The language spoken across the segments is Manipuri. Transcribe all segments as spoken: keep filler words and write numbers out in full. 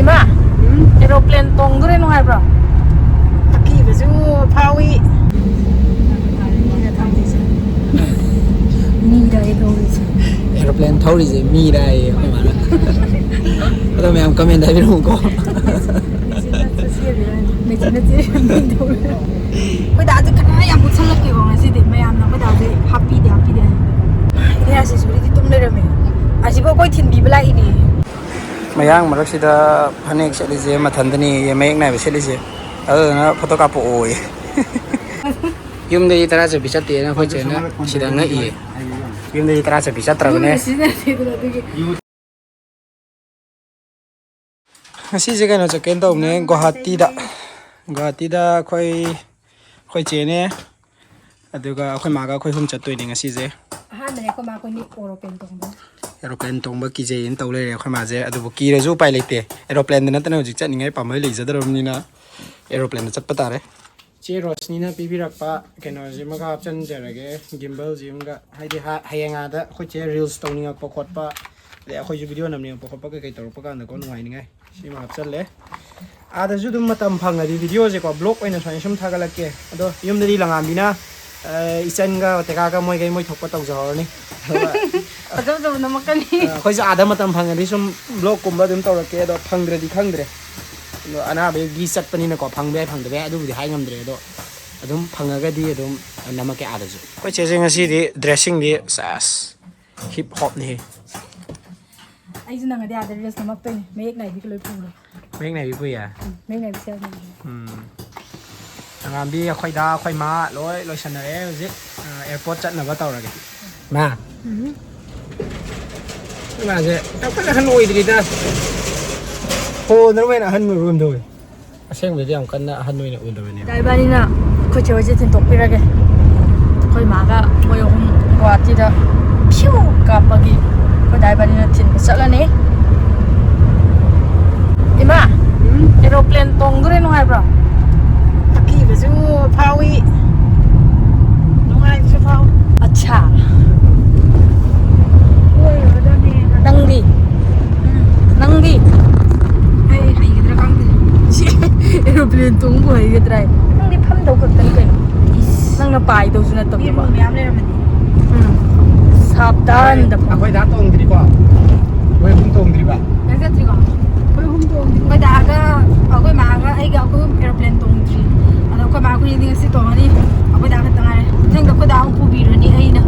ꯃꯥ, ꯎꯝ? Aeroplane ꯇꯣꯡꯗꯣꯔꯦ, ꯅꯨꯡꯉꯥꯏꯕ꯭ꯔꯣ? ꯑꯀꯤꯕꯁꯨ ꯐꯥꯎꯏ꯫ ꯃꯤꯔ ꯊꯧꯔꯤꯁꯦ? ꯃꯤꯔ ꯑꯩ ꯊꯧꯔꯤꯁꯦ? Aeroplane ꯊꯧꯔꯤꯁꯦ ꯃꯤꯔꯥꯌꯦ ꯑꯩꯈꯣꯏ ꯃꯥꯅ꯫ ꯑꯗꯣ ꯃꯌꯥꯝ comment ꯍꯥꯏꯕꯤꯔꯝꯃꯨꯀꯣ꯫ ꯃꯦꯆꯤꯟꯅ ꯆꯦꯜꯂꯤꯔ? ꯃꯦꯆꯤꯟꯅ ꯆꯦꯜꯂꯤꯔ? ꯃꯤ ꯊꯧꯔꯤꯔ? ꯑꯩꯈꯣꯏ ꯗꯥꯁꯦ ꯈꯔ ꯌꯥꯝ ꯃꯨꯠꯁꯜꯂꯛꯀꯦꯀꯣ ꯉꯁꯤꯗꯤ꯫ ꯃꯌꯥꯝꯅ ꯑꯩꯈꯣꯏ ꯗꯥꯁꯦ ꯍꯥꯞꯄꯤꯗꯦ, ꯍꯥꯞꯄꯤꯗꯦ ꯍꯥꯏ꯫ ꯏꯅꯦ ꯑꯁꯤꯁꯨ ꯍꯧꯖꯤꯛꯇꯤ ꯇꯨꯝ ꯂꯩꯔꯝꯃꯦ꯫ ꯑꯁꯤꯕꯨ ꯑꯩꯈꯣꯏ ꯊꯤꯟꯕꯤꯕ ꯂꯥꯛꯏꯅꯦ꯫ ꯃꯌꯥꯡ ꯃꯔꯛꯁꯤꯗ ꯐꯅꯦꯛ ꯁꯦꯠꯂꯤꯁꯦ ꯃꯊꯟꯗꯅꯦꯌꯦ, ꯃꯌꯦꯛ ꯅꯥꯏꯕ ꯁꯦꯠꯂꯤꯁꯦ꯫ ꯑꯗꯨꯗꯨꯅ photo ꯀꯥꯞꯄꯛꯑꯣꯌꯦ꯫ ꯌꯨꯝꯗꯒꯤ ꯇꯔꯥ ꯆꯠꯄꯤ ꯆꯠꯇꯦꯅ ꯑꯩꯈꯣꯏ ꯆꯦꯅ ꯁꯤꯗ ꯉꯛꯏꯌꯦ꯫ ꯌꯨꯝꯗꯒꯤ ꯇꯔꯥ ꯆꯠꯄꯤ ꯆꯠꯇ꯭ꯔꯕꯅꯦ꯫ ꯌꯨꯝꯗ ꯁꯤꯖꯤꯟꯅꯗꯦꯗꯅ ꯑꯗꯨꯒꯤ꯫ ꯉꯁꯤꯁꯦ ꯀꯩꯅꯣ ꯆꯠꯀꯦꯅ ꯇꯧꯕꯅꯦ, ꯒꯨꯋꯥꯍꯥꯇꯤꯗ꯫ ꯒꯨꯋꯥꯍꯥꯇꯤꯗ ꯑꯩꯈꯣꯏ, ꯑꯩꯈꯣꯏ ꯆꯦꯅꯦ, ꯑꯗꯨꯒ ꯑꯩꯈꯣꯏ ꯃꯥꯒ ꯑꯩꯈꯣꯏ ꯑꯍꯨꯝ ꯆꯠꯇꯣꯏꯅꯦ ꯉꯁꯤꯁꯦ꯫ ꯑꯍꯥꯟꯕꯅꯦ ꯑꯩꯈꯣꯏ ꯃꯥ ꯑꯩꯈꯣꯏꯅꯤ aeroplane ꯇꯣꯡꯕ꯫ Aeroplane ꯇꯣꯡꯕ ꯀꯤꯖꯩꯌꯦꯅ ꯇꯧ ꯂꯩꯔꯦ ꯑꯩꯈꯣꯏ ꯃꯥꯁꯦ, ꯑꯗꯨꯕꯨ ꯀꯤꯔꯁꯨ ꯎꯄꯥꯏ ꯂꯩꯇꯦ꯫ Aeroplaneꯗ ꯅꯠꯇꯅ ꯍꯧꯖꯤꯛ ꯆꯠꯅꯤꯡꯉꯥꯏ ꯄꯥꯝꯕꯩ ꯂꯩꯖꯗ꯭ꯔꯕꯅꯤꯅ aeroplaneꯗ ꯆꯠꯄ ꯇꯥꯔꯦ꯫ ꯆꯦ ꯔꯣꯁꯅꯤꯅ ꯄꯤꯕꯤꯔꯛꯄ ꯀꯩꯅꯣꯁꯤꯃꯒ ꯍꯥꯞꯆꯤꯟꯖꯔꯒꯦ, gimbalꯁꯤꯃꯒ꯫ ꯍꯥꯏꯗꯤ ꯍ-, ꯍꯌꯦꯡ ꯑꯥꯗ ꯑꯩꯈꯣꯏ ꯆꯦ reels ꯇꯧꯅꯤꯡꯉꯛꯄ ꯈꯣꯠꯄ, ꯑꯗꯩ ꯑꯩꯈꯣꯏꯁꯨ video ꯅꯝꯅꯤꯡꯉꯛꯄ ꯈꯣꯠꯄ ꯀꯩꯀꯩ ꯇꯧꯔꯛꯄ ꯀꯥꯟꯗꯀꯣ ꯅꯨꯡꯉꯥꯏꯅꯤꯉꯥꯏ꯫ ꯁꯤꯃ ꯍꯥꯞꯆꯜꯂꯦ꯫ ꯑꯥꯗꯁꯨ ꯑꯗꯨꯝ ꯃꯇꯝ ꯐꯪꯉꯗꯤ videoꯁꯦꯀꯣ vlog ꯑꯣꯏꯅ ꯁꯨꯃꯥꯏꯅ ꯁꯨꯝ ꯊꯥꯒꯠꯂꯛꯀꯦ꯫ ꯑꯗꯣ ꯌꯨꯝꯗꯗꯤ ꯂꯉꯥꯟꯕꯤꯅ, ꯑ, ꯏꯆꯟꯒ ꯇꯦꯀꯥꯒ ꯃꯣꯏꯒꯩ ꯃꯣꯏ ꯊꯣꯛꯄ ꯇꯧꯖꯍꯧꯔꯅꯤ꯫ ꯑꯗꯨꯒ, ꯐꯖ ꯐꯖꯕ ꯅꯝꯃꯛꯀꯅꯤ꯫ ꯑ, ꯑꯩꯈꯣꯏꯁꯨ ꯑꯥꯗ ꯃꯇꯝ ꯐꯪꯉꯗꯤ ꯁꯨꯝ vlogꯀꯨꯝꯕ ꯑꯗꯨꯝ ꯇꯧꯔꯛꯀꯦ꯫ ꯑꯗꯣ ꯐꯪꯗ꯭ꯔꯗꯤ ꯈꯪꯗ꯭ꯔꯦ꯫ ꯑꯗꯣ ꯑꯅꯥꯕꯒꯤ ꯆꯠꯄꯅꯤꯅꯀꯣ ꯐꯪꯕ ꯌꯥꯏ ꯐꯪꯗꯕ ꯌꯥꯏ ꯑꯗꯨꯕꯨꯗꯤ ꯍꯥꯏ ꯉꯝꯗ꯭ꯔꯦ꯫ ꯑꯗꯣ ꯑꯗꯨꯝ ꯐꯪꯉꯒꯗꯤ ꯑꯗꯨꯝ ꯅꯝꯃꯛꯀꯦ ꯑꯥꯗꯁꯨ꯫ ꯑꯩꯈꯣꯏ ꯆꯦꯁꯦ ꯉꯁꯤꯗꯤ dressingꯗꯤ ꯁꯦꯁ hip hopꯅꯤꯍꯦ꯫ ꯑꯩꯁꯨ ꯅꯪꯉꯗꯤ ꯑꯥꯗ reels ꯅꯝꯃꯛꯇꯣꯏꯅꯦ꯫ ꯃꯌꯦꯛ ꯅꯥꯏꯕꯤꯒ ꯂꯣꯏ ꯄꯨꯔꯣ꯫ ꯃꯌꯦꯛ ꯅꯥꯏꯕꯤ ꯄꯨꯏꯌꯦ? ꯎꯝ, ꯃꯌꯦꯛ ꯅꯥꯏꯕꯤ ꯁꯦꯠꯂ ꯂꯩꯔꯦ꯫ ꯎꯝ꯫ ꯑꯉꯥꯝꯕꯤ, ꯑꯩꯈꯣꯏ ꯗꯥ, ꯑꯩꯈꯣꯏ ꯃꯥ ꯂꯣꯏ ꯂꯣꯏꯁꯟꯅꯔꯦ ꯍꯧꯖꯤꯛ꯫ ꯑ, airport ꯆꯠꯅꯕ ꯇꯧꯔꯒꯦ꯫ ꯃꯥ? ꯎꯝ꯫ ꯑꯩꯈꯣꯏ ꯃꯥꯁꯦ ꯌꯥꯝ ꯀꯟꯅ ꯑꯍꯟ ꯑꯣꯏꯗ꯭ꯔꯤꯗ꯫ ꯐꯣꯟꯗꯅ ꯍꯦꯟꯅ ꯑꯍꯟ ꯑꯣꯏꯕꯒꯨꯝ ꯇꯧꯋꯦ꯫ ꯑꯁꯦꯡꯕꯗꯤ ꯌꯥꯝ ꯀꯟꯅ ꯑꯍꯟ ꯑꯣꯏꯅ ꯎꯗꯕꯅꯦꯕ꯫ ꯏꯕꯥꯅꯤꯅ ꯑꯩꯈꯣꯏ ꯆꯦ ꯍꯣꯏꯁꯦ ꯊꯤꯟꯇꯣꯛꯄꯤꯔꯒꯦ꯫ ꯑꯩꯈꯣꯏ ꯃꯥꯒ ꯃꯣꯏ ꯑꯍꯨꯝ ꯒꯨꯍꯥꯇꯤꯗ ꯐ꯭ꯌꯨ ꯀꯥꯞꯄꯒꯤ ꯑꯩꯈꯣꯏ ꯗꯥ ꯏꯕꯥꯅꯤꯅ ꯊꯤꯟꯕ ꯆꯠꯂꯅꯤ꯫ ꯏꯃꯥ, ꯎꯝ? Aeroplane ꯇꯣꯡꯗꯣꯔꯦ, ꯅꯨꯡꯉꯥꯏꯕ꯭ꯔꯣ? ꯑꯀꯤꯕꯁꯨ ꯐꯥꯎꯏ, ꯅꯨꯡꯉꯥꯏꯕꯁꯨ ꯐꯥꯎꯏ꯫ ꯑꯠꯁꯥ꯫ ꯅꯪꯗꯤ? ꯎꯝ꯫ ꯅꯪꯗꯤ? ꯑꯩ ꯇꯣꯡꯕ ꯍꯩꯒꯗ꯭ꯔꯥ? ꯅꯪꯗꯤ ꯐꯝꯗꯧ ꯈꯛꯇꯅꯤ ꯀꯩꯅꯣ꯫ ꯅꯪꯅ ꯄꯥꯏꯗꯧꯁꯨ ꯅꯠꯇꯕꯗꯨꯕꯨ꯫ ꯃꯌꯥꯝ ꯂꯩꯔꯝꯃꯗꯤ꯫ ꯎꯝ꯫ ꯁꯥꯕꯗꯥꯟꯗ꯫ ꯑꯩꯈꯣꯏ ꯗꯥ ꯇꯣꯡꯗ꯭ꯔꯤꯀꯣ꯫ ꯑꯩꯈꯣꯏ ꯑꯍꯨꯝ ꯇꯣꯡꯗ꯭ꯔꯤꯕ꯫ ꯅꯪ ꯆꯠꯇ꯭ꯔꯤꯀꯣ? ꯑꯩꯈꯣꯏ ꯑꯍꯨꯝ ꯇꯣꯡꯗ꯭ꯔꯤ꯫ ꯑꯩꯈꯣꯏ ꯗꯥꯒ, ꯑꯩꯈꯣꯏ ꯃꯥꯒ ꯑꯩꯒ ꯑꯩꯈꯣꯏ ꯑꯍꯨꯝ aeroplane ꯇꯣꯡꯗ꯭ꯔꯤ꯫ ꯑꯗꯣ ꯑꯩꯈꯣꯏ ꯃꯥ ꯑꯩꯈꯣꯏ ꯑꯅꯤ ꯉꯁꯤ ꯇꯣꯡꯉꯅꯤ꯫ ꯑꯩꯈꯣꯏ ꯗꯥ ꯈꯛꯇ ꯉꯥꯏꯔꯦ꯫ ꯃꯊꯪꯗ ꯑꯩꯈꯣꯏ ꯗꯥ ꯑꯃꯨꯛ ꯄꯨꯕꯤꯔꯅꯤ ꯑꯩꯅ꯫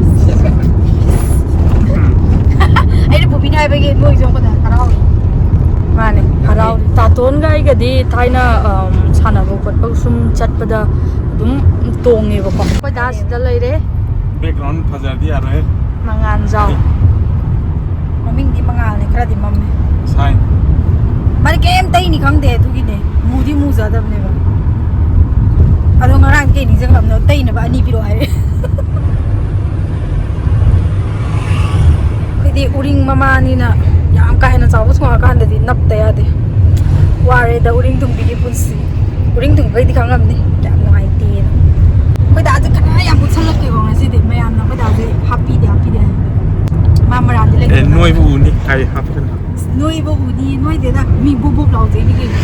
ꯑꯩꯅ ꯄꯨꯕꯤꯅꯤ ꯍꯥꯏꯕꯒꯤ ꯃꯣꯏꯁꯨ ꯑꯩꯈꯣꯏꯗ ꯍꯔꯥꯎꯔꯤ꯫ ꯃꯥꯅꯦ, ꯍꯔꯥꯎꯔꯤ꯫ ꯇꯥꯇꯣꯟꯒ ꯑꯩꯒꯗꯤ ꯊꯥꯏꯅ, ꯑꯝ, ꯁꯥꯟꯅꯕ ꯈꯣꯠꯄ ꯁꯨꯝ ꯆꯠꯄꯗ ꯑꯗꯨꯝ ꯇꯣꯡꯉꯦꯕꯀꯣ꯫ ꯑꯩꯈꯣꯏ ꯗꯥ ꯁꯤꯗ ꯂꯩꯔꯦ꯫ Background ꯐꯖꯔꯗꯤ ꯌꯥꯔꯣꯏ꯫ ꯃꯉꯥꯟꯖꯥꯎ꯫ ꯃꯃꯤꯡꯗꯤ ꯃꯉꯥꯜꯅꯦ, ꯈꯔꯗꯤ ꯃꯝꯃꯦ꯫ ꯁꯥꯏ꯫ ꯃꯥꯗꯤ ꯀꯩꯝ ꯇꯩꯅꯤ ꯈꯪꯗꯦ, ꯑꯗꯨꯒꯤꯅꯦ꯫ ꯃꯨꯗꯤ ꯃꯨꯖꯗꯕꯅꯦꯕ꯫ ꯑꯗꯣ ꯉꯔꯥꯡ ꯀꯩ ꯅꯤꯡꯁꯤꯡꯂꯝꯅꯣ? ꯇꯩꯅꯕ ꯑꯅꯤ ꯄꯤꯔꯛꯑꯣ ꯍꯥꯏꯔꯦ꯫ ꯑꯩꯈꯣꯏꯗꯤ ꯎꯔꯤꯡ ꯃꯃꯥꯅꯤꯅ ꯌꯥꯝ ꯀꯥ ꯍꯦꯟꯅ ꯆꯥꯎꯕ ꯊꯣꯡꯉꯀꯥꯟꯗꯗꯤ ꯅꯞꯇ ꯌꯥꯗꯦ꯫ ꯋꯥꯔꯦꯗ ꯎꯔꯤꯡ ꯊꯨꯡꯕꯤꯒꯤ ꯄꯨꯟꯁꯤ꯫ ꯎꯔꯤꯡ ꯊꯨꯡꯕꯩꯗꯤ ꯈꯪꯉꯝꯅꯤ ꯀꯌꯥꯝ ꯅꯨꯡꯉꯥꯏꯇꯦꯅ꯫ ꯑꯩꯈꯣꯏ ꯗꯥꯁꯦ ꯈꯔ ꯌꯥꯝ ꯎꯠꯁꯜꯂꯛꯀꯦꯀꯣ ꯉꯁꯤꯗꯤ꯫ ꯃꯌꯥꯝꯅ ꯑꯩꯈꯣꯏ ꯗꯥꯁꯦ ꯍꯥꯞꯄꯤꯗꯦ, ꯍꯥꯞꯄꯤꯗꯦ ꯍꯥꯏ꯫ ꯃꯥ ꯃꯔꯥꯜꯗꯤ ꯑꯦ, ꯂꯩꯇꯦ꯫ ꯅꯣꯏꯕ ꯎꯅꯤ ꯍꯥꯏ ꯍꯥꯞꯀꯅꯤ꯫ ꯅꯣꯏꯕ ꯎꯅꯤ, ꯅꯣꯏꯗꯦꯗ꯫ ꯃꯤ ꯕꯨꯞ ꯕꯨꯞ ꯂꯥꯎꯖꯩꯅꯤ ꯀꯩꯅꯣ꯫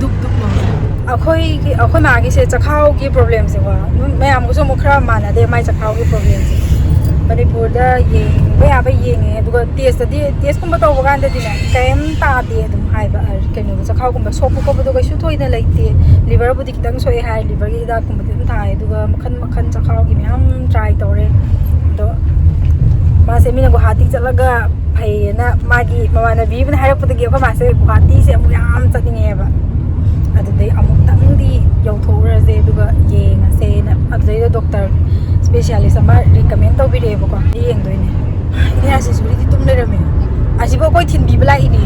ꯗꯨꯞ ꯗꯨꯞ ꯂꯥꯎꯖꯩ꯫ ꯑꯩꯈꯣꯏꯒꯤ, ꯑꯩꯈꯣꯏ ꯃꯥꯒꯤꯁꯦ ꯆꯈꯥꯎꯒꯤ problemꯁꯦꯀꯣ꯫ ꯑꯗꯨꯝ ꯃꯌꯥꯝꯒꯁꯨ ꯑꯃꯨꯛ ꯈꯔ ꯃꯥꯟꯅꯗꯦ ꯃꯥꯏ ꯆꯈꯥꯎꯒꯤ problemꯁꯦ꯫ ꯃꯅꯤꯄꯨꯔꯗ ꯌꯦꯡꯕ ꯌꯥꯕ ꯌꯦꯡꯉꯦ, ꯑꯗꯨꯒ testꯇꯗꯤ, testꯀꯨꯝꯕ ꯇꯧꯕ ꯀꯥꯟꯗꯗꯤꯅꯦ, ꯀꯩꯝ ꯇꯥꯗꯦ ꯑꯗꯨꯝ ꯍꯥꯏꯕ꯫ ꯑ, ꯀꯩꯅꯣꯗꯣ, ꯆꯈꯥꯎꯒꯨꯝꯕ ꯁꯣꯛꯄ ꯈꯣꯠꯄꯗꯣ ꯀꯩꯁꯨ ꯊꯣꯏꯅ ꯂꯩꯇꯦ꯫ Liverꯕꯨꯗꯤ ꯈꯤꯇꯪ ꯁꯣꯛꯑꯦ ꯍꯥꯏ, liverꯒꯤ ꯍꯤꯗꯥꯛꯀꯨꯝꯕꯗꯤ ꯑꯗꯨꯝ ꯊꯥꯏ, ꯑꯗꯨꯒ ꯃꯈꯟ ꯃꯈꯟ ꯆꯈꯥꯎꯒꯤ ꯃꯌꯥꯝ try ꯇꯧꯔꯦ꯫ ꯑꯗꯣ ꯃꯥꯁꯦ ꯃꯤꯅ ꯒꯨꯍꯥꯇꯤ ꯆꯠꯂꯒ ꯐꯩꯌꯦꯅ ꯃꯥꯒꯤ ꯃꯃꯥꯟꯅꯕꯤ ꯑꯃꯅ ꯍꯥꯏꯔꯛꯄꯗꯒꯤ ꯑꯩꯈꯣꯏ ꯃꯥꯁꯦ ꯒꯨꯍꯥꯇꯤꯁꯦ ꯑꯃꯨꯛ ꯌꯥꯝ ꯆꯠꯅꯤꯡꯉꯦꯕ꯫ ꯑꯗꯨꯗꯩ ꯑꯃꯨꯛꯇꯪꯗꯤ ꯌꯧꯊꯣꯛꯎꯔꯁꯦ, ꯑꯗꯨꯒ ꯌꯦꯡꯉꯁꯦꯅ꯫ ꯑꯗꯨꯗꯩꯗ doctor specialist ꯑꯃ recommend ꯇꯧꯕꯤꯔꯛꯑꯦꯕꯀꯣ꯫ ꯌꯦꯡꯗꯣꯏꯅꯦ꯫ ꯏꯅꯦ ꯑꯁꯤꯁꯨꯔꯤꯗꯤ ꯇꯨꯝ ꯂꯩꯔꯝꯃꯦ꯫ ꯑꯁꯤꯕꯨ ꯑꯩꯈꯣꯏ ꯊꯤꯟꯕꯤꯕ ꯂꯥꯛꯏꯅꯦ꯫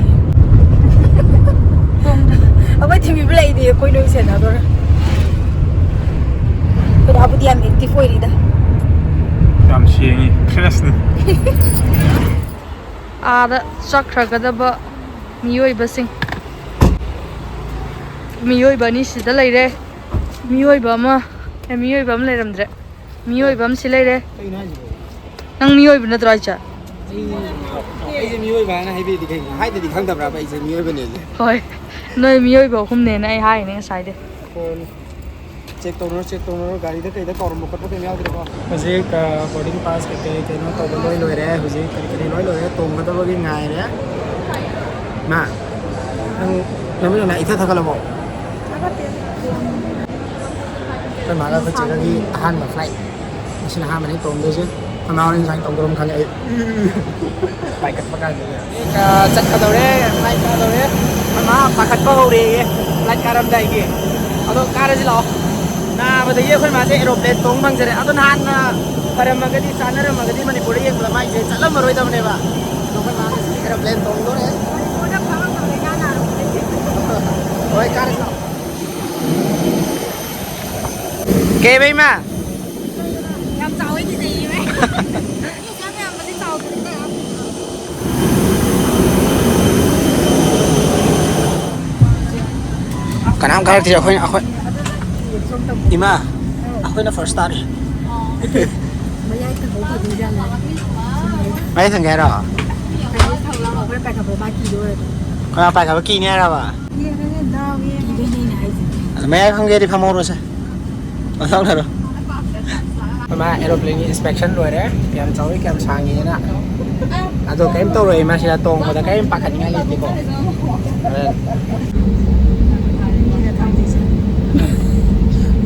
ꯑꯩꯈꯣꯏ ꯊꯤꯟꯕꯤꯕ ꯂꯥꯛꯏꯅꯦ, ꯑꯩꯈꯣꯏ ꯂꯣꯏ ꯁꯦꯟꯅꯗꯣꯔꯦ꯫ ꯑꯩꯈꯣꯏ ꯗꯥꯕꯨꯗꯤ ꯌꯥꯝ active ꯑꯣꯏꯔꯤꯗ꯫ ꯌꯥꯝ ꯁꯦꯡꯉꯤ, freshꯅꯤ꯫ ꯑꯥꯗ ꯆꯠꯈ꯭ꯔꯒꯗꯕ ꯃꯤꯑꯣꯏꯕꯁꯤꯡ꯫ ꯃꯤꯑꯣꯏꯕ ꯑꯅꯤ ꯁꯤꯗ ꯂꯩꯔꯦ꯫ ꯃꯤꯑꯣꯏꯕ ꯑꯃ, ꯑꯦ, ꯃꯤꯑꯣꯏꯕ ꯑꯃ ꯂꯩꯔꯝꯗ꯭ꯔꯦ꯫ ꯃꯤꯑꯣꯏꯕ ꯑꯃ ꯁꯤ ꯂꯩꯔꯦ꯫ ꯀꯩꯅꯣ ꯍꯥꯏꯁꯤꯕꯣ? ꯅꯪ ꯃꯤꯑꯣꯏꯕ ꯅꯠꯇ꯭ꯔꯣ ꯍꯥꯏꯁꯦ? ꯑꯩꯁꯦ ꯃꯤꯑꯣꯏꯕ ꯍꯥꯏꯅ ꯍꯥꯏꯕꯤꯔꯗꯤ ꯀꯩꯒꯤꯅꯣ? ꯍꯥꯏꯗꯗꯤ ꯈꯪꯗꯕ꯭ꯔꯕ ꯑꯩꯁꯦ ꯃꯤꯑꯣꯏꯕꯅꯦꯁꯦ? ꯍꯣꯏ, ꯅꯣꯏ ꯃꯤꯑꯣꯏꯕ ꯑꯍꯨꯝꯅꯦꯅ ꯑꯩ ꯍꯥꯏꯔꯤꯅꯦ ꯉꯁꯥꯏꯗꯩ꯫ ꯆꯦꯛ ꯇꯧꯅꯔꯣ, ꯆꯦꯛ ꯇꯧꯅꯔꯣ, ꯒꯥꯔꯤꯗ ꯀꯩꯗ ꯀꯥꯎꯔꯝꯕ ꯈꯣꯠꯄ ꯀꯩꯝ ꯌꯥꯎꯗ꯭ꯔꯦꯀꯣ꯫ ꯍꯧꯖꯤꯛ ꯕꯣꯔꯗꯤꯡ ꯄꯥꯁ ꯀꯩꯀꯩ ꯀꯩꯅꯣ ꯇꯧꯕ ꯂꯣꯏ ꯂꯣꯏꯔꯦ꯫ ꯍꯧꯖꯤꯛ ꯀꯔꯤ ꯀꯔꯤ ꯂꯣꯏ ꯂꯣꯏꯔꯦ, ꯇꯣꯡꯒꯗꯕꯒꯤ ꯉꯥꯏꯔꯦ꯫ ꯃꯥ, ꯅꯪ ꯅꯃꯤꯠ ꯅꯅꯥ ꯏꯊꯛ ꯊꯛꯒꯠꯂꯕꯣ? ꯑꯩꯈꯣꯏ ꯃꯥꯒ ꯑꯩꯈꯣꯏ ꯆꯦꯒꯒꯤ ꯑꯍꯥꯟꯕ ꯐ꯭ꯂꯥꯏꯠ꯫ ꯉꯁꯤꯅ ꯑꯍꯥꯟꯕꯅꯤ ꯇꯣꯡꯗꯣꯏꯁꯦ꯫ ꯑꯩꯈꯣꯏ ꯃꯥ ꯍꯣꯔꯦꯟ ꯁꯨꯃꯥꯏꯅ ꯇꯧꯗꯧꯔꯝ ꯈꯪꯉꯦ ꯑꯩ꯫ ꯄꯥꯏꯈꯠꯄ ꯀꯥꯟꯗ꯫ ꯑ, ꯆꯠꯀꯗꯧꯔꯦ, ꯐ꯭ꯂꯥꯏꯠ ꯀꯥꯗꯧꯔꯦ꯫ ꯑꯩꯈꯣꯏ ꯃꯥ ꯄꯥꯈꯠꯄ ꯍꯧꯔꯦꯌꯦ, ꯐ꯭ꯂꯥꯏꯠ ꯀꯥꯔꯝꯗꯥꯏꯒꯤ꯫ ꯑꯗꯣ ꯀꯥꯔꯁꯤ ꯂꯥꯛꯑꯣ꯫ ꯅꯥꯕꯗꯒꯤ ꯑꯩꯈꯣꯏ ꯃꯥꯁꯦ ꯑꯦꯔꯣꯄ꯭ꯂꯦꯟ ꯇꯣꯡ ꯐꯪꯖꯔꯦ꯫ ꯑꯗꯣ ꯅꯍꯥꯟꯅ ꯐꯔꯝꯃꯒꯗꯤ, ꯆꯥꯟꯅꯔꯝꯃꯒꯗꯤ ꯃꯅꯤꯄꯨꯔꯗ ꯌꯦꯡꯕꯗ ꯃꯥꯏꯁꯦ ꯆꯠꯂꯝꯃꯔꯣꯏꯗꯕꯅꯦꯕ꯫ ꯑꯗꯣ ꯑꯩꯈꯣꯏ ꯃꯥ ꯉꯁꯤ ꯑꯦꯔꯣꯄ꯭ꯂꯦꯟ ꯇꯣꯡꯗꯣꯔꯦ꯫ ꯍꯣꯏ, ꯀꯥꯔꯁꯤ ꯂꯥꯛꯑꯣ꯫ ꯀꯩꯕ ꯏꯃꯥ? ꯌꯥꯝ ꯆꯥꯎꯋꯦ, ꯀꯤꯖꯩꯌꯦ꯫ ꯃꯤ ꯑꯁꯨꯛ ꯌꯥꯝ ꯌꯥꯝꯕꯁꯦ ꯆꯥꯎꯕꯅꯤꯅ꯫ ꯀꯅꯥꯝ ꯀꯥꯔꯛꯇ꯭ꯔꯤ꯫ ꯑꯩꯈꯣꯏ, ꯑꯩꯈꯣꯏ, ꯏꯃꯥ, ꯑꯩꯈꯣꯏꯅ ꯐꯥꯔꯁ ꯇꯥꯔꯦ꯫ ꯃꯌꯥꯏ ꯊꯪꯕ ꯐꯪꯗꯣꯏꯖꯥꯠꯂꯣ? ꯃꯌꯥꯏ ꯊꯪꯒꯦ ꯍꯥꯏꯔꯣ? ꯀꯩꯅꯣ ꯊꯧꯔ ꯑꯩꯈꯣꯏ ꯄꯥꯏꯈꯠꯄ ꯃꯥ ꯀꯤꯗꯣꯏꯔꯣ? ꯑꯩꯈꯣꯏ ꯃꯥ ꯄꯥꯏꯈꯠꯄ ꯀꯤꯅꯤ ꯍꯥꯏꯔꯕ? ꯀꯤꯗꯣꯏꯅꯦ ꯑꯩꯅ ꯍꯥꯏꯁꯦ꯫ ꯑꯗ ꯃꯌꯥꯏ ꯐꯝꯒꯦꯗꯤ ꯐꯝꯍꯧꯔꯣꯁꯦ꯫ ꯃꯊꯪ ꯂꯩꯔꯣ꯫ ꯑꯩꯈꯣꯏ ꯃꯥ ꯑꯦꯔꯣꯄ꯭ꯂꯦꯟꯒꯤ ꯏꯟꯁꯄꯦꯛꯁꯟ ꯂꯣꯏꯔꯦ꯫ ꯀꯌꯥꯝ ꯆꯥꯎꯋꯤ, ꯀꯌꯥꯝ ꯁꯥꯡꯉꯤꯅ꯫ ꯑꯗꯣ ꯀꯩꯝ ꯇꯧꯔꯣꯏ, ꯃꯥ ꯁꯤꯗ ꯇꯣꯡꯕꯗ ꯀꯔꯤꯝ ꯄꯥꯈꯠꯅꯤꯡꯉꯥꯏ ꯂꯩꯇꯦꯀꯣ꯫ ꯍꯣꯔꯦꯟ꯫ ꯃꯤꯅ ꯊꯧꯔꯤꯁꯦ꯫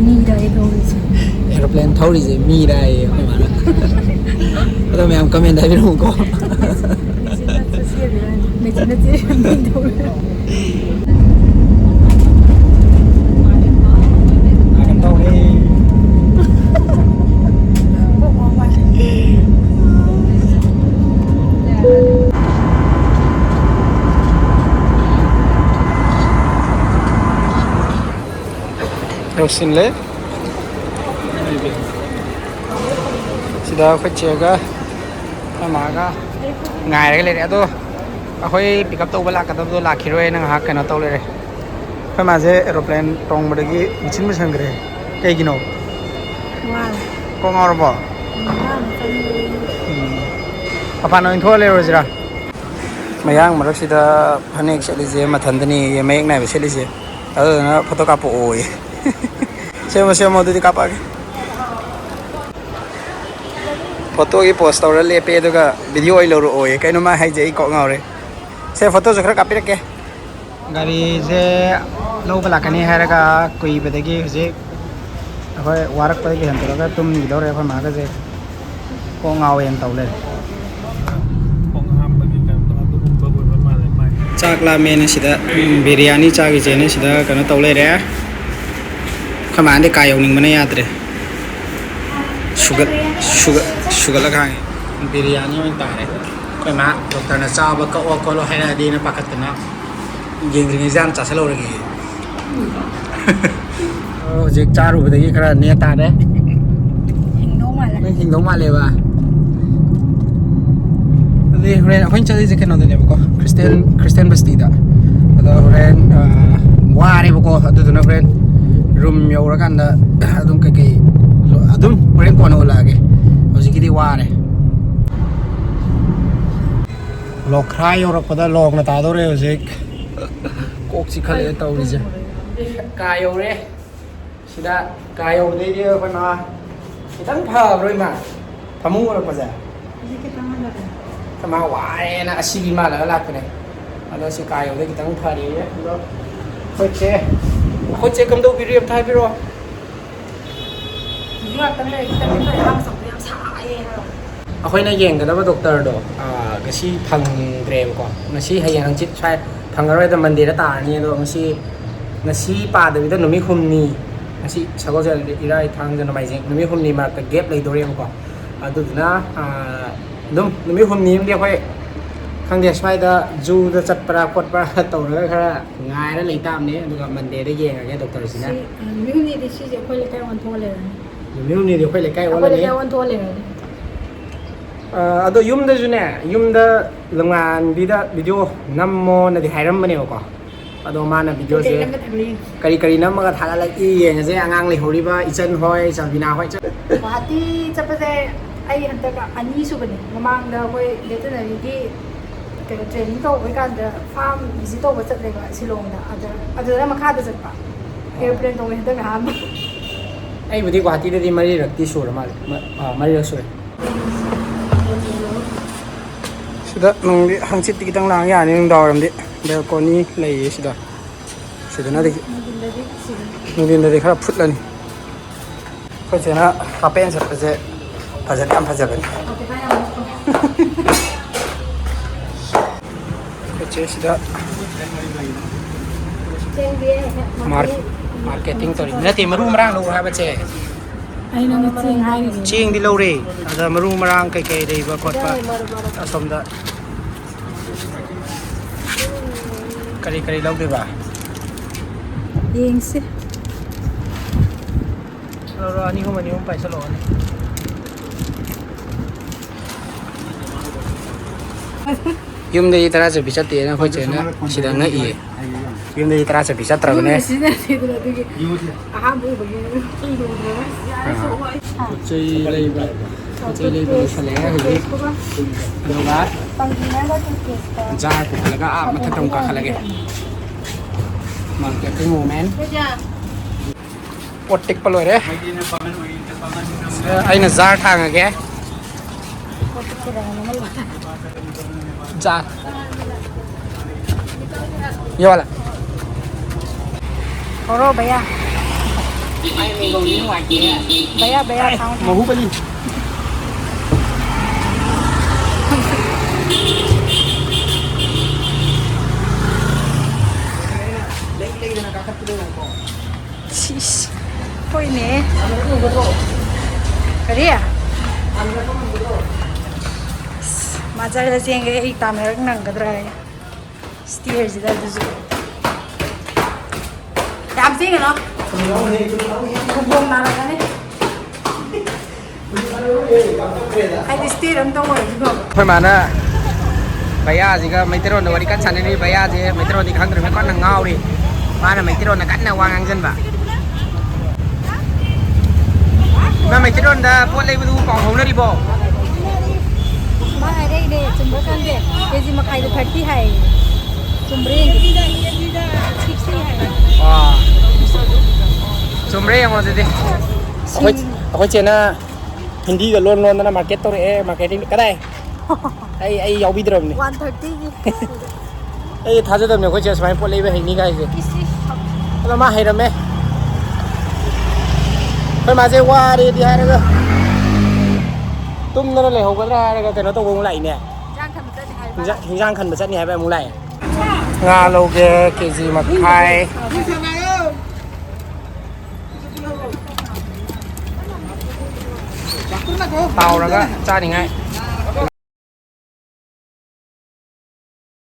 ꯃꯤꯗ ꯑꯩ ꯊꯧꯔꯤꯁꯦ꯫ ꯑꯦꯔꯣꯄ꯭ꯂꯦꯟ ꯊꯧꯔꯤꯁꯦ ꯃꯤꯔꯥꯌꯦ ꯑꯩꯈꯣꯏ ꯃꯥꯅ꯫ ꯑꯗꯣ ꯃꯌꯥꯝ ꯀꯃꯦꯟꯗ ꯍꯥꯏꯕꯤꯔꯝꯃꯨꯀꯣ꯫ ꯃꯦꯆꯤꯟꯅ ꯆꯠꯆꯗꯣꯏꯔꯥ? ꯃꯦꯆꯤꯟꯅ ꯆꯦꯟꯗꯣꯏꯔꯥ? ꯀꯩꯅꯣ ꯇꯧꯔꯦ꯫ ꯌꯧꯁꯤꯜꯂꯦ꯫ ꯁꯤꯗ ꯑꯩꯈꯣꯏ ꯆꯦꯒ ꯑꯩꯈꯣꯏ ꯃꯥꯒ ꯉꯥꯏꯔꯒ ꯂꯩꯔꯦ꯫ ꯑꯗꯣ ꯑꯩꯈꯣꯏ ꯄꯤꯛ ꯑꯞ ꯇꯧꯕ ꯂꯥꯛꯀꯗꯕꯗꯣ ꯂꯥꯛꯈꯤꯔꯣꯏꯅ ꯉꯥꯏꯍꯥꯛ ꯀꯩꯅꯣ ꯇꯧ ꯂꯩꯔꯦ꯫ ꯑꯩꯈꯣꯏ ꯃꯥꯁꯦ ꯑꯦꯔꯣꯄ꯭ꯂꯦꯟ ꯇꯣꯡꯕꯗꯒꯤ ꯃꯨꯁꯤꯟ ꯃꯨꯁꯟꯈ꯭ꯔꯦ꯫ ꯀꯩꯒꯤꯅꯣ? ꯋꯥꯔꯦ꯫ ꯀꯣꯛ ꯉꯥꯎꯔꯕꯣ? ꯎꯝ, ꯃꯄꯥꯟ ꯑꯣꯏꯅ ꯊꯣꯛꯑ ꯂꯩꯔꯨꯔꯁꯤꯔꯥ? ꯃꯌꯥꯡ ꯃꯔꯛꯁꯤꯗ ꯐꯅꯦꯛ ꯁꯦꯠꯂꯤꯁꯦ ꯃꯊꯟꯇꯅꯤ, ꯃꯌꯦꯛ ꯅꯥꯏꯕ ꯁꯦꯠꯂꯤꯁꯦ꯫ ꯑꯗꯨꯗꯨꯅ ꯐꯣꯇꯣ ꯀꯥꯞꯄꯛꯑꯣꯌꯦ꯫ ꯁꯦꯝꯃꯣ, ꯁꯦꯝꯃꯣ, ꯑꯗꯨꯗꯤ ꯀꯥꯞꯄꯛꯑꯒꯦ꯫ ꯐꯣꯇꯣꯒꯤ ꯄꯣꯁ ꯇꯧꯔ ꯂꯦꯞꯄꯦ, ꯑꯗꯨꯒ ꯚꯤꯗꯤꯑꯣ ꯑꯣꯏ ꯂꯧꯔꯛꯑꯣꯌꯦ꯫ ꯀꯩꯅꯣ ꯃꯥ ꯍꯥꯏꯁꯦ? ꯑꯩ ꯀꯣꯛ ꯉꯥꯎꯔꯦ꯫ ꯁꯦ, ꯐꯣꯇꯣꯁꯨ ꯈꯔ ꯀꯥꯞꯄꯤꯔꯛꯀꯦ꯫ ꯒꯥꯔꯤꯁꯦ ꯂꯧꯕ ꯂꯥꯛꯀꯅꯤ ꯍꯥꯏꯔꯒ ꯀꯨꯏꯕꯗꯒꯤ ꯍꯧꯖꯤꯛ ꯑꯩꯈꯣꯏ ꯋꯥꯔꯛꯄꯗꯒꯤ ꯍꯦꯟꯗꯣꯛꯑꯒ ꯇꯨꯝꯈꯤꯗꯧꯔꯦ ꯑꯩꯈꯣꯏ ꯃꯥꯒꯁꯦ꯫ ꯀꯣꯛ ꯉꯥꯎꯋꯦꯅ ꯇꯧ ꯂꯩꯔꯦ꯫ ꯈꯣꯡ ꯍꯥꯝꯕꯒꯤ ꯀꯩꯅꯣ ꯑꯗꯨꯒꯨꯝꯕ ꯑꯣꯏꯕ ꯃꯥꯜꯂꯦ ꯃꯥꯏ꯫ ꯆꯥꯛ ꯂꯥꯝꯃꯦꯅ ꯁꯤꯗ, ꯎꯝ, ꯕꯤꯔꯌꯥꯅꯤ ꯆꯥꯈꯤꯁꯦꯅ ꯁꯤꯗ ꯀꯩꯅꯣ ꯇꯧ ꯂꯩꯔꯦ꯫ ꯑꯩꯈꯣꯏ ꯃꯥꯗꯤ ꯀꯥ ꯌꯧꯅꯤꯡꯕꯅ ꯌꯥꯗ꯭ꯔꯦ꯫ ꯁꯨꯒꯠ-, ꯁꯨꯒꯠ-, ꯁꯨꯒꯠꯂꯒ ꯍꯥꯡꯉꯦ꯫ ꯕꯤꯔꯌꯥꯅꯤ ꯑꯣꯏꯅ ꯇꯥꯔꯦ꯫ ꯑꯩꯈꯣꯏ ꯃꯥ ꯗꯣꯛꯇꯔꯅ ꯆꯥꯕ ꯀꯛꯑꯣ ꯈꯣꯠꯂꯣ ꯍꯥꯏꯔꯛꯑꯗꯤꯅ ꯄꯥꯈꯠꯇꯅ ꯌꯦꯡꯗ꯭ꯔꯤꯉꯩꯗ ꯍꯥꯟꯅ ꯆꯥꯁꯤꯜꯍꯧꯔꯒꯦ꯫ ꯍꯧꯖꯤꯛ ꯆꯥꯔꯨꯕꯗꯒꯤ ꯈꯔ ꯅꯦ ꯇꯥꯔꯦ꯫ ꯍꯤꯡꯗꯧ ꯃꯥꯜꯂꯦ꯫ ꯅꯪ ꯍꯤꯡꯗꯧ ꯃꯥꯜꯂꯦꯕ꯫ ꯑꯗꯨꯗꯤ ꯍꯣꯔꯦꯟ ꯑꯩꯈꯣꯏꯅ ꯆꯠꯂꯤꯁꯦ ꯀꯩꯅꯣꯗꯅꯦꯕꯀꯣ, ꯈ꯭ꯔꯤꯁꯇꯦꯟ, ꯈ꯭ꯔꯤꯁꯇꯦꯟ ꯕꯁꯇꯤꯗ꯫ ꯑꯗꯣ ꯍꯣꯔꯦꯟ, ꯑ, ꯋꯥꯔꯦꯕꯀꯣ, ꯑꯗꯨꯗꯨꯅ ꯍꯣꯔꯦꯟ ꯔꯨꯝ ꯌꯧꯔꯀꯥꯟꯗ ꯑꯗꯨꯝ ꯀꯩꯀꯩ ꯑꯗꯨꯝ ꯍꯣꯔꯦꯟ ꯀꯣꯟꯅ ꯎꯠꯂꯛꯑꯒꯦ꯫ ꯍꯧꯖꯤꯛꯀꯤꯗꯤ ꯋꯥꯔꯦ꯫ ꯂꯣꯈ꯭ꯔꯥ ꯌꯧꯔꯛꯄꯗ ꯂꯣꯡꯅ ꯇꯥꯗꯧꯔꯦ ꯍꯧꯖꯤꯛ꯫ ꯀꯣꯛ ꯆꯤꯛꯈꯠꯂꯛꯑꯦ ꯇꯧꯔꯤꯁꯦ꯫ ꯀꯥ ꯌꯧꯔꯦ꯫ ꯁꯤꯗ ꯀꯥ ꯌꯧꯕꯗꯩꯗꯤ ꯑꯩꯈꯣꯏ ꯃꯥ ꯈꯤꯇꯪ ꯐꯕ꯭ꯔꯣ ꯏꯃꯥ? ꯐꯃꯨꯡ ꯑꯣꯜꯂꯛꯄꯁꯦ? ꯍꯧꯖꯤꯛ ꯈꯤꯇꯪ ꯍꯟꯊꯔꯦ꯫ ꯑꯩꯈꯣꯏ ꯃꯥ ꯋꯥꯔꯦꯅ ꯑꯁꯤꯕꯤ ꯃꯥꯜꯂꯒ ꯂꯥꯛꯄꯅꯦ꯫ ꯑꯗꯣ ꯁꯤ ꯀꯥ ꯌꯧꯕꯗꯩ ꯈꯤꯇꯪ ꯐꯔꯦꯌꯦ꯫ ꯑꯗꯣ ꯑꯩꯈꯣꯏ ꯆꯦ, ꯑꯩꯈꯣꯏ ꯆꯦ ꯀꯝꯗꯧꯕꯤꯔꯤ ꯑꯝꯇ ꯍꯥꯏꯕꯤꯔꯛꯑꯣ꯫ ꯍꯧꯖꯤꯛ ꯉꯥꯛꯇꯪ ꯂꯩꯔꯗꯤ ꯈꯤꯇꯪꯗꯤ ꯐꯔꯦ꯫ ꯑꯍꯥꯟꯕ ꯆꯪꯕꯗ ꯌꯥꯝ ꯁꯥꯏꯌꯦ ꯍꯥꯏꯕ꯫ ꯑꯩꯈꯣꯏꯅ ꯌꯦꯡꯒꯗꯕ ꯗꯣꯛꯇꯔꯗꯣ, ꯑꯥ, ꯉꯁꯤ ꯐꯪꯗ꯭ꯔꯦꯕꯀꯣ꯫ ꯉꯁꯤ, ꯍꯌꯦꯡ, ꯍꯪꯆꯤꯠ ꯁ꯭ꯋꯥꯏ ꯐꯪꯉꯔꯣꯏꯗ, ꯃꯟꯗꯦꯗ ꯇꯥꯔꯅꯤ꯫ ꯑꯗꯣ ꯉꯁꯤ, ꯉꯁꯤ ꯄꯥꯗꯕꯤꯗ ꯅꯨꯃꯤꯠ ꯍꯨꯝꯅꯤ, ꯉꯁꯤ ꯁꯒꯣꯜꯁꯦꯜ, ꯏꯔꯥꯏ, ꯊꯥꯡꯖ, ꯅꯣꯡꯃꯥꯏꯖꯤꯡ, ꯅꯨꯃꯤꯠ ꯍꯨꯝꯅꯤ ꯃꯔꯛꯇ ꯒꯦꯞ ꯂꯩꯗꯣꯔꯦꯕꯀꯣ꯫ ꯑꯗꯨꯗꯨꯅ, ꯑꯥ, ꯑꯗꯨꯝ ꯅꯨꯃꯤꯠ ꯍꯨꯝꯅꯤ ꯑꯃꯗꯤ ꯑꯩꯈꯣꯏ, ꯈꯪꯗꯦ, ꯁ꯭ꯋꯥꯏꯗ ꯖꯨꯗ ꯆꯠꯄ꯭ꯔꯥ ꯈꯣꯠꯄ꯭ꯔꯥ ꯇꯧꯔꯒ ꯈꯔ ꯉꯥꯏꯔ ꯂꯩ ꯇꯥꯕꯅꯦ꯫ ꯑꯗꯨꯒ ꯃꯟꯗꯦꯗ ꯌꯦꯡꯉꯒꯦ ꯗꯣꯛꯇꯔꯁꯤꯅ꯫ ꯁꯤ, ꯑ, ꯅꯨꯃꯤꯠ ꯍꯨꯝꯅꯤꯗꯤ ꯁꯤꯁꯦ ꯑꯩꯈꯣꯏ ꯂꯩꯀꯥꯏ ꯑꯣꯟꯊꯣꯛꯑ ꯂꯩꯔꯅꯤ꯫ ꯅꯨꯃꯤꯠ ꯍꯨꯝꯅꯤꯗꯤ ꯑꯩꯈꯣꯏ ꯂꯩꯀꯥꯏ ꯑꯩꯈꯣꯏ ꯑꯣꯜꯂꯅꯤ꯫ ꯂꯩꯀꯥꯏ ꯑꯣꯟꯊꯣꯛꯑ ꯂꯩꯔꯅꯤ꯫ ꯑ, ꯑꯗꯣ ꯌꯨꯝꯗꯁꯨꯅꯦ, ꯌꯨꯝꯗ ꯂꯨꯉꯥꯟꯕꯤꯗ ꯚꯤꯗꯤꯑꯣ ꯅꯝꯃꯣꯅꯗꯤ ꯍꯥꯏꯔꯝꯕꯅꯦꯕꯀꯣ꯫ ꯑꯗꯣ ꯃꯥꯅ ꯀꯩ ꯀꯩ ꯚꯤꯗꯤꯑꯣꯁꯦ ꯅꯝꯒꯗꯕꯅꯣ ꯌꯦꯡꯁꯤ꯫ ꯀꯔꯤ ꯀꯔꯤ ꯅꯝꯃꯒ ꯊꯥꯒꯠꯂꯛꯏ ꯌꯦꯡꯉꯁꯦ꯫ ꯑꯉꯥꯡ ꯂꯩꯍꯧꯔꯤꯕ ꯏꯆꯟ ꯍꯣꯏ, ꯆꯥꯟꯕꯤꯅꯥ ꯍꯣꯏ, ꯆꯠ- ꯒꯨꯋꯥꯍꯥꯇꯤ ꯆꯠꯄꯁꯦ ꯑꯩ ꯍꯟꯗꯛ ꯑꯅꯤꯁꯨꯕꯅꯦ꯫ ꯃꯃꯥꯡꯗ ꯑꯩꯈꯣꯏ ꯚꯦꯇꯅꯔꯤꯒꯤ ꯀꯩꯅꯣ, ꯇ꯭ꯔꯦꯅꯤꯡ ꯇꯧꯕꯩ ꯀꯥꯟꯗ ꯐꯥꯔꯝ ꯚꯤꯖꯤꯠ ꯇꯧꯕ ꯆꯠꯂꯦꯕ ꯁꯤꯂꯣꯡꯗ꯫ ꯑꯗ ꯑꯗꯨꯗꯅ ꯃꯈꯥꯗ ꯆꯠꯄ, ꯑꯦꯔꯣꯄ꯭ꯂꯦꯟ ꯇꯣꯡꯉꯦ ꯍꯟꯗꯛꯅ ꯑꯍꯥꯟꯕ꯫ ꯑꯩꯕꯨꯗꯤ ꯒꯨꯍꯥꯇꯤꯗꯗꯤ ꯃꯔꯤꯔꯛꯇꯤ ꯁꯨꯔ ꯃꯥꯜꯂꯦ꯫ ꯃ-, ꯑꯥ, ꯃꯔꯤꯔꯛ ꯁꯨꯔꯦ꯫ ꯁꯤꯗ ꯅꯨꯡꯗꯤ ꯍꯪꯆꯤꯠꯇꯤ ꯈꯤꯇꯪ ꯂꯥꯡ ꯌꯥꯅꯤ, ꯅꯨꯡꯗꯥꯡꯋꯥꯏꯔꯝꯗꯤ꯫ ꯕꯦꯜꯀꯣꯅꯤ ꯂꯩꯌꯦ ꯁꯤꯗ꯫ ꯁꯤꯗꯅꯗꯤ ꯅꯨꯡꯊꯤꯟꯗꯗꯤ ꯁꯤꯗꯅ꯫ ꯅꯨꯡꯊꯤꯟꯗꯗꯤ ꯈꯔ ꯐꯨꯠꯂꯅꯤ꯫ ꯑꯩꯈꯣꯏ ꯆꯦꯅ ꯍꯥꯞ ꯄꯦꯟ ꯁꯦꯠꯄꯁꯦ ꯐꯖꯗꯤ ꯌꯥꯝ ꯐꯖꯕꯅꯤ꯫ ꯑꯩꯈꯣꯏ ꯆꯦ ꯁꯤꯗ ꯃꯥꯔꯛ-, ꯃꯥꯔꯀꯦꯇꯤꯡ ꯇꯧꯔꯤ꯫ ꯅꯠꯇꯦ, ꯃꯔꯨ ꯃꯔꯥꯡ ꯂꯧꯔꯣ ꯍꯥꯏꯕ, ꯆꯦ꯫ ꯑꯩ ꯅꯉꯣꯟꯗ ꯆꯦꯡ ꯍꯥꯏꯔꯤꯅꯦ꯫ ꯆꯦꯡꯗꯤ ꯂꯧꯔꯦ, ꯑꯗ ꯃꯔꯨ ꯃꯔꯥꯡ ꯀꯩꯀꯩ ꯂꯩꯕ ꯈꯣꯠꯄ ꯑꯁꯣꯝꯗ꯫ ꯀꯔꯤ ꯀꯔꯤ ꯂꯧꯗꯣꯏꯕ? ꯌꯦꯡꯁꯤ꯫ ꯂꯧꯔꯣ, ꯑꯅꯤ ꯑꯍꯨꯝ, ꯑꯅꯤ ꯑꯍꯨꯝ ꯄꯥꯏꯁꯜꯂꯛꯑꯣꯅꯦ꯫ ꯌꯨꯝꯗꯒꯤ ꯇꯔꯥ ꯆꯠꯄꯤ ꯆꯠꯇꯦꯅ ꯑꯩꯈꯣꯏ ꯆꯦꯅ ꯁꯤꯗ ꯉꯛꯏꯌꯦ꯫ ꯌꯨꯝꯗꯒꯤ ꯇꯔꯥ ꯆꯠꯄꯤ ꯆꯠꯇ꯭ꯔꯕꯅꯦ꯫ ꯌꯨꯝꯗ ꯁꯤꯖꯤꯟꯅꯗꯦꯗꯅ ꯑꯗꯨꯒꯤ ꯑꯍꯥꯟꯕ ꯑꯣꯏꯕꯒꯤ ꯂꯨꯗ꯭ꯔꯒ꯫ ꯑꯥ꯫ ꯄꯣꯠ ꯆꯩ ꯂꯩꯕ, ꯄꯣꯠ ꯆꯩ ꯂꯩꯕ ꯂꯣꯏꯁꯜꯂꯛꯑꯦ ꯍꯧꯖꯤꯛ꯫ ꯑꯗꯨꯒ ꯖꯥꯔ ꯄꯨꯈꯠꯂꯒ ꯑꯥ ꯃꯊꯛꯇ ꯑꯃꯨꯛ ꯀꯥꯈꯠꯂꯒꯦ꯫ ꯃꯥꯔꯀꯦꯠꯀꯤ ꯃꯣꯃꯦꯟ꯫ ꯄꯣꯠ ꯇꯤꯛꯄ ꯂꯣꯏꯔꯦ꯫ ꯑꯩꯅ ꯖꯥꯔ ꯊꯥꯡꯉꯒꯦ꯫ ꯖꯥꯔ꯫ ये वाला। छोड़ो भैया। भैया, भैया, खाओ, खाओ। बाहुबली। ꯁꯤꯁ꯫ ꯍꯣꯏꯅꯦ꯫ ꯀꯔꯤ? ꯃꯥꯖꯔꯗ ꯆꯦꯟꯒꯦ, ꯑꯩ ꯇꯥꯟꯅꯔꯛ ꯅꯪꯒꯗ꯭ꯔꯥ ꯍꯥꯏ꯫ ꯁ꯭ꯇꯤꯌꯔꯁꯤꯗ ꯑꯗꯨꯁꯨ꯫ ꯌꯥꯝ ꯆꯦꯟꯒꯅꯣ꯫ ꯈꯣꯡꯕꯣꯝ ꯅꯥꯔꯛꯀꯅꯤ꯫ ꯍꯥꯏꯗꯤ ꯁ꯭ꯇꯦꯠ ꯑꯝꯇ ꯑꯣꯏꯔꯗꯤ ꯐꯕ꯫ ꯑꯩꯈꯣꯏ ꯃꯥꯅ ꯚꯩꯌꯥꯁꯤꯒ ꯃꯩꯇꯩꯔꯣꯟꯗ ꯋꯥꯔꯤ ꯀꯟꯅ ꯁꯥꯟꯅꯔꯤ꯫ ꯚꯩꯌꯥꯁꯦ ꯃꯩꯇꯩꯔꯣꯟꯗꯤ ꯈꯪꯗ꯭ꯔꯕꯅꯤꯅ ꯀꯟꯅ ꯉꯥꯎꯔꯤ꯫ ꯃꯥꯅ ꯃꯩꯇꯩꯔꯣꯟꯗ ꯀꯟꯅ ꯋꯥ ꯉꯥꯡꯖꯟꯕ꯫ ꯅꯪ ꯃꯩꯇꯩꯔꯣꯟꯗ ꯄꯣꯠ ꯂꯩꯕꯗꯨ ꯄꯥꯎ ꯐꯥꯎꯅꯔꯤꯕꯣ? ꯍꯥꯏꯔꯛꯏꯅꯦ, ꯆꯨꯝꯕ꯭ꯔꯥ ꯈꯪꯗꯦ꯫ ꯀꯦꯖꯤ ꯃꯈꯥꯏꯗ ꯊꯥꯔꯇꯤ ꯍꯥꯏ꯫ ꯆꯨꯝꯕ꯭ꯔꯥ ꯌꯦꯡꯒꯦ꯫ ꯁꯤꯛꯁꯇꯤ ꯍꯥꯏ꯫ ꯋꯥ꯫ ꯆꯨꯝꯕ꯭ꯔꯥ ꯌꯦꯡꯉꯣ ꯑꯗꯨꯗꯤ꯫ ꯑꯩꯈꯣꯏ ꯑꯩꯈꯣꯏ ꯆꯦꯅ ꯍꯤꯟꯗꯤꯒ ꯂꯣꯟ ꯂꯣꯟꯗꯅ ꯃꯥꯔꯀꯦꯠ ꯇꯧꯔꯛꯑꯦ꯫ ꯃꯥꯔꯀꯦꯇꯤꯡ ꯀꯗꯥꯏ? ꯑꯩ ꯑꯩ ꯌꯥꯎꯕꯤꯗ꯭ꯔꯕꯅꯤ꯫ ꯋꯥꯟ ꯊꯥꯔꯇꯤꯒꯤ꯫ ꯑꯩ ꯊꯥꯖꯗꯕꯅꯦ ꯑꯩꯈꯣꯏ ꯆꯦ ꯁꯨꯃꯥꯏꯅ ꯄꯣꯠ ꯂꯩꯕ ꯍꯩꯅꯤ ꯀꯥꯏꯁꯦ꯫ ꯑꯗꯣ ꯃꯥ ꯍꯩꯔꯝꯃꯦ꯫ ꯑꯩꯈꯣꯏ ꯃꯥꯁꯦ ꯋꯥꯔꯦꯗꯤ ꯍꯥꯏꯔꯒ ꯇꯨꯝꯗꯅ ꯂꯩꯍꯧꯒꯗ꯭ꯔꯥ ꯍꯥꯏꯔꯒ ꯀꯩꯅꯣ ꯇꯧꯕ ꯑꯃꯨꯛ ꯂꯥꯛꯏꯅꯦ꯫ ꯍꯤꯟꯖꯥꯡ ꯈꯟꯕ ꯆꯠꯅꯤ ꯍꯥꯏꯕ ꯑꯃꯨꯛ ꯂꯥꯛꯑꯦ꯫ ꯉꯥ ꯂꯧꯒꯦ ꯀꯦ ꯖꯤ ꯃꯈꯥꯏ꯫ ꯇꯥꯎꯔꯒ ꯆꯥꯅꯤꯡꯉꯥꯏ꯫